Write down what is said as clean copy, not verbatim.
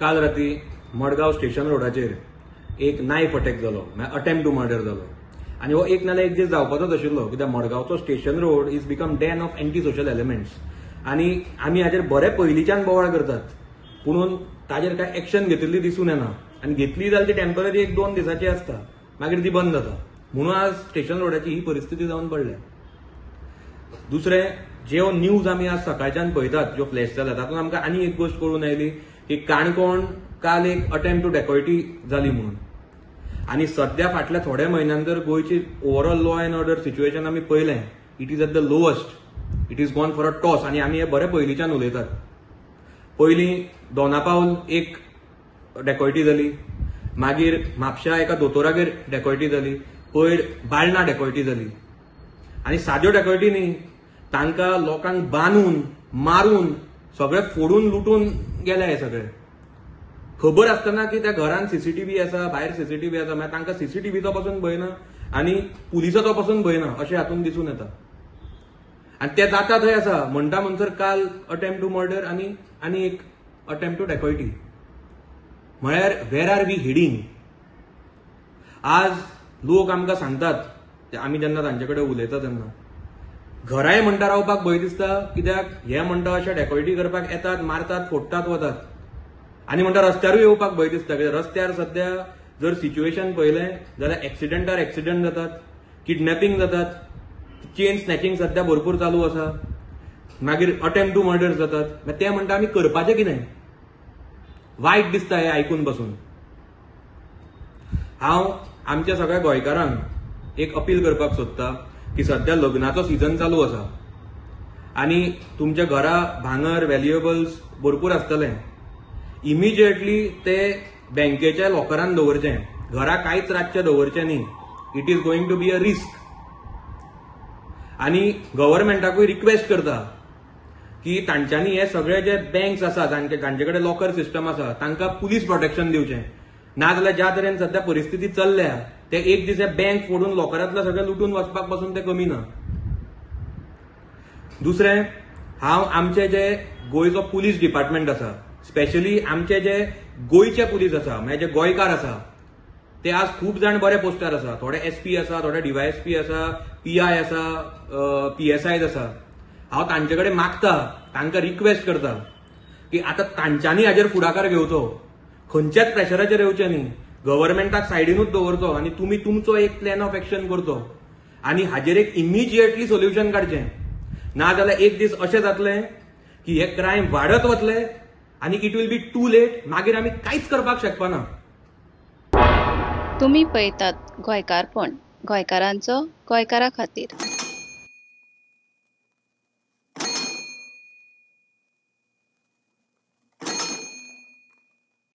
काल राती मडगांव स्टेशन रोडाचेर एक नायफ अटॅक जालो, म्हळ्यार अटेम्प्ट टू मर्डर जालो. आनी हो एक नाल्यार एक दीस जावपाचोच आशिल्लो, कित्याक मडगांवचो station road is become den of anti social elements. आनी आमी हाजेर बरे पयलींच्यान बोवाळ करतात, पुणून ताजेर कांय एक्शन घेतिल्ली दिसून येना. आनी घेतली जाल्यार ती टेम्पररी एक दोन दिसाची आसता, मागीर ती बंद जाता. म्हणून आज स्टेशन रोडाची ही परिस्थिती जावन पडल्या. दुसरें, ज्यो न्यूज आमी आज सकाळच्यान पळयतात, ज्यो फ्लॅश जाल्या, तातूंत आमकां आनी एक गोश्ट कळून आयली की काणकोण काल एक अटेम्प्ट टू डेकॉयटी जाली म्हणून. आनी सद्या फाटल्या थोड्या म्हयन्यान जर गोंयची overall law and order situation आमी पळयलें, it is at the lowest, it is gone for a toss. आनी आमी हे बरे पयलींच्यान उलयतात. पयलीं दोनापावल एक डेकॉयटी जाली, मागीर म्हापश्या एका दोतोरागेर डेकॉयटी जाली, पयर बाळणा डेकॉयटी जाली. आनी साद्यो डेकॉयटी न्ही, तांकां लोकांक बांदून मारून सगळे फोडून लुटून गेले. हे सगळे खबर आसतना की त्या घरान सीसीटीव्ही आसा, भायर सीसीटीव्ही आसा, मागीर तांकां सीसीटीव्हीचो पासून भंय ना आनी पुलिसाचो पासून भंय ना अशें हातूंत दिसून येता. आनी ते जाता थंय आसा म्हणटा म्हणसर काल अटेम्प्ट टू मर्डर आनी आनी एक अटेम्प्ट टू डेकॉयटी. म्हळ्यार वेर आर we heading? आज लोक आमकां सांगतात, आमी जेन्ना तांचे कडेन उलयता तेन्ना घराय म्हणटा रावपाक भंय दिसता, कित्याक हे म्हणटा अशे डेकॉयटी करपाक येतात, मारतात, फोडटात, वतात. आनी म्हणटा रस्त्यारूय येवपाक भंय दिसता, कित्याक रस्त्यार सद्या जर सिच्युएशन पळयलें जाल्यार एक्सिडंटार एक्सिडंट जातात, किडनॅपिंग जातात, चेन स्नॅचिंग सद्या भरपूर चालू आसा, मागीर अटेम्प्ट टू मर्डर जातात. ते म्हणटा आमी करपाचें कितें? वायट दिसता हें आयकून बसून. हांव आमच्या सगळ्या गोंयकारांक एक अपील करपाक सोदता की सद्या लग्नाचो सिजन चालू आसा आनी तुमच्या घरा भांगर व्हॅल्युएबल्स भरपूर आसतले. इमिजिएटली ते बँकेच्या लॉकरान दवरचें, घरा कांयच रातचें दवरचें न्ही. It is going to be a risk. आनी गव्हर्मेंटाकूय रिक्वेस्ट करता की तांच्यांनी हे सगळे जे बँक्स आसा, तांचे कडेन लॉकर सिस्टम आसा, तांकां पुलीस प्रोटेक्शन दिवचें. नाजाल्यार ज्या तरेन सद्या परिस्थिती चल्ल्या, ते एक दीस हे बँक फोडून लॉकरांतले सगळे लुटून वचपाक पासून ते कमी ना. दुसरें, हांव आमचे जे गोंयचो पुलीस डिपार्टमेंट आसा, स्पेशली आमचे जे गोंयचे पुलीस आसा, म्हणजे जे गोंयकार आसा, ते आज खूब जाण बरे पोस्टार आसा. थोडे एसपी आसा, थोडे डीवायएसपी आसा, पीआय आसा, पीएसआय आसा. हांव तांचे कडेन मागता, तांकां रिक्वेस्ट करता की आतां तांच्यांनी हाजेर फुडाकार घेवचो, खंयच्याच प्रेशराचेर येवचें न्ही, गव्हर्मेंटाक सायडीनूच दवरचो आनी तुमी तुमचो एक प्लॅन ऑफ एक्शन करचो आनी हाजेर एक इमिजिएटली सोल्युशन काडचें. नाजाल्यार एक दीस अशें जातलें की हे क्रायम वाडत वतले आनी it will be too late. मागीर आमी कांयच करपाक शकपाना. तुमी पळयतात गोंयकारपण, गोंयकारांचो गोंयकारा खातीर.